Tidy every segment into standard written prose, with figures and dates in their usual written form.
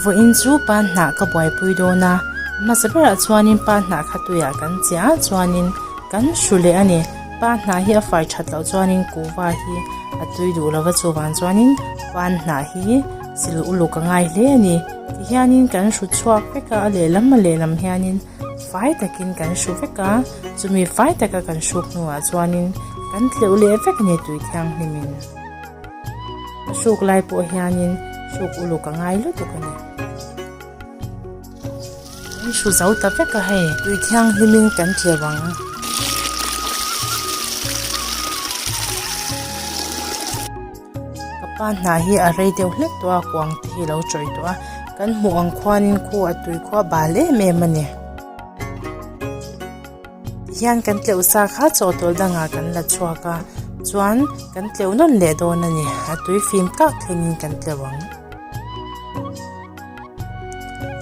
Vawiin chu pan hnah ka buaipui dawn a, a hmasa berah chuanin pan hnah kha tuiah kan chiah a chuanin kan hru leh a ni. Pan hnah hi a fai that loh chuanin kuhva hi a tui duh lova chuvang chuanin pan hnah hi sil uluk a ngai hle a ni. Tihianin kan hru chhuak vek a, a lehlam a lehlam hianin fai takin kan hru vek a, chumi fai taka kan hruk hnuah chuanin kan tleuh leh vek a ni tui thianghlimin. A hruk lai pawh hianin hruk uluk a ngai lutuk a ni. Kan hru zo ta vek a hei, tui thianghlimin kan tleuh ang. Ka pa hnah hi a rei deuh hlek tawh a, kuang te hi a lo chawih tawh a, kan hmuh ang khuanin khu a tui khu a bal em em a ni. Tihian kan tleuh sa kha chawhtawlh dangah kan la chhuak a, chuan kan tleuh nawn leh dawn a ni, a tui fim kak thlengin kan tleuh ang.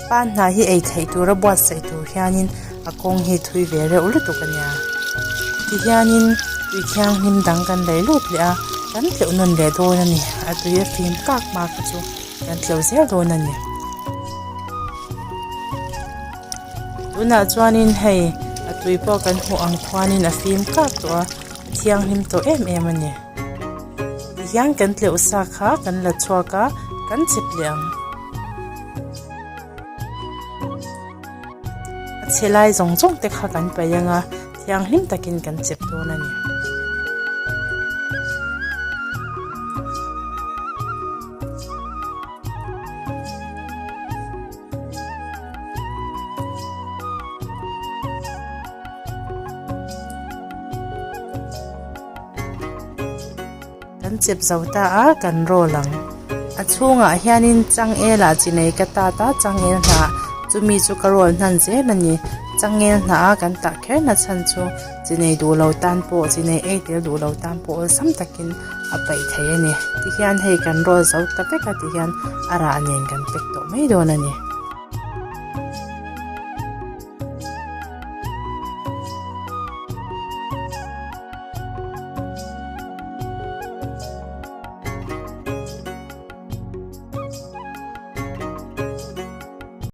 Pa hnah hi ei theih tura buatsaih tur hianin a kawng hi thui ve reuh lutuk a nia. Tihianin tui thianghlim dang kan lei lut leh a, kan tleuh nawn leh dawn a ni. A tui a fim kak hma kha chu kan tleuh zel dawn a ni. Tunah chuanin hei a tui pawh kan hmuh ang khuanin a fim kak tawh a, a thianghlim tawh em em a ni. Tihian kan tleuh sa kha kan la chhuak a, kan chep leh ang. A chhe lai zawng zawng te kha kan paih ang a, thianghlim takin kan chep dawn a ni. Kan chep zo ta a, kan roll ang. A chhungah hianin changel ah chi nei ka tat a, changel hnah chumi chu ka roll hnan zel a ni. Changel hnah a kan tah kher na chhan chu chi nei duh lo tan pawh chi nei ei tel duh lo tan pawh awlsam takin a paih thei a ni. Tihian hei kan roll zo ta vek a tihian a rah nen kan pack tawh mai dawn a ni.